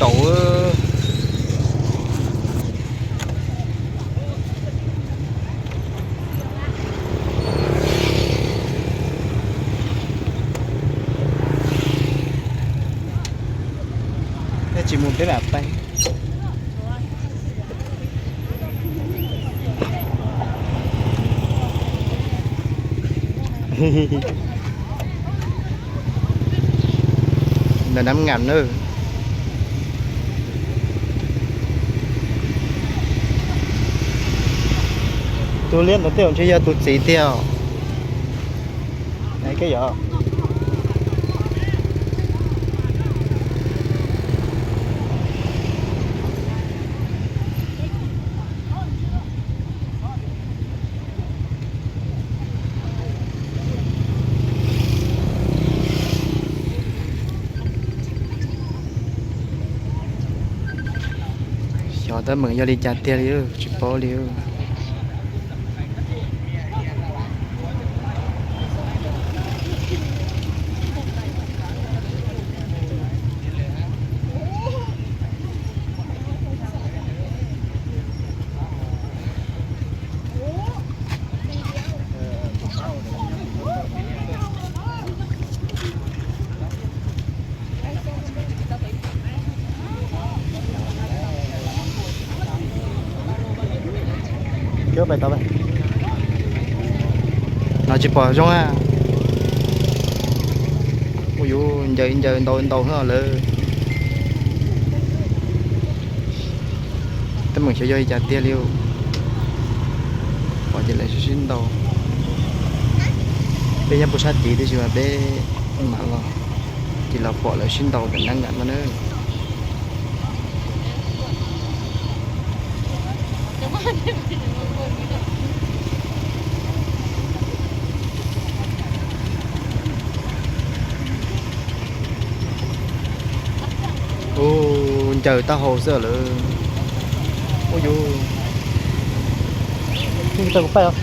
kaum. Tsis mus peb mam pais. Ntawm Nam Ngam na. Tus liab ntawd tej zaum ntshe yog tus txiv tiag. Xyov teeb meem yog li cas tiag li, tsis paub li. No tsis pom zoo a. Ua yuv ncaws ncaws ntau ntau lawm. Teeb meem xyov yog li cas tiag li. Pom ces lawv sib sib ntaus. Peb nyob puag sab tid tiam sis mas peb mam los ces los pom lawv sib ntaus ntawm Nam Ngam no na. Ub, ncaws taub hau xwb lawm. Ub yus, tau kuv pais os.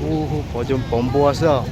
Ub, pov cov pov npua xwb os.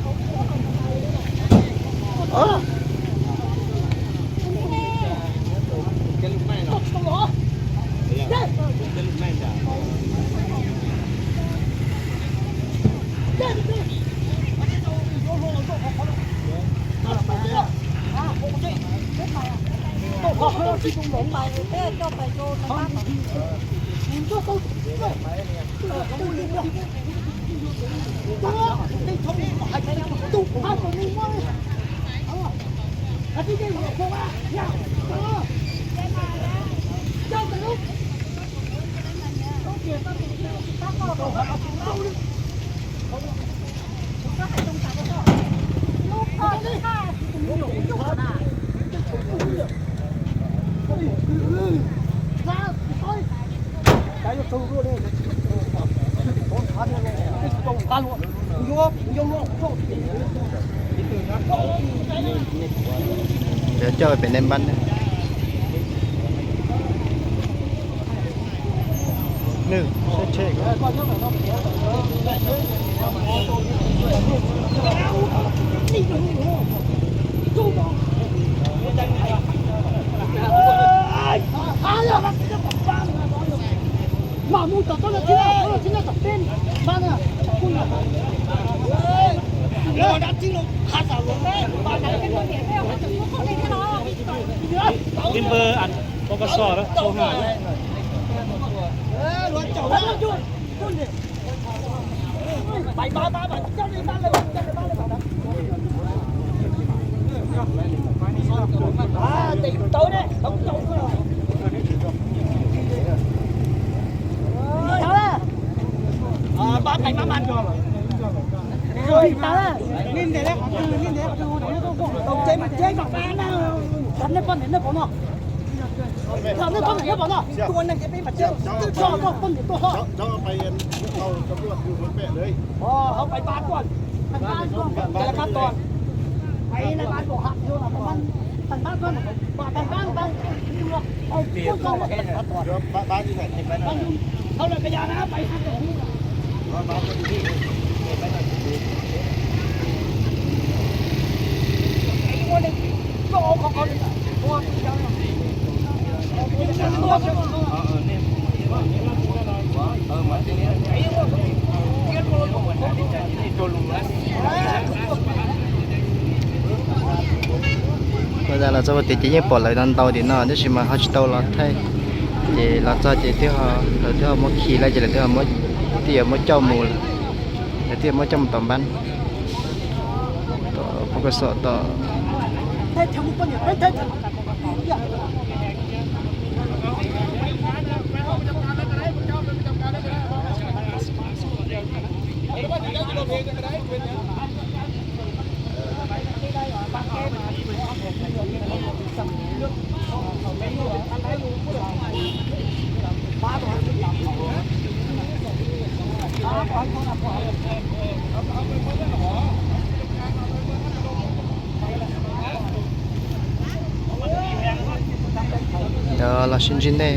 Coj pem nej npab ne. Ib npawg Pov Kos Xos, Ua tas los txog tias ces yeej pom lawv no ntau tim no tab sis mas ho tsis tau los thaij. Ces los txog ces twb ho, lawv twb ho muab khi lawm ces lawv twb ho muab, twb yuav muab coj mus, lawv twb yuav muab coj mus tom npab, tom pov kom xom tom. Los sib ntsib nej.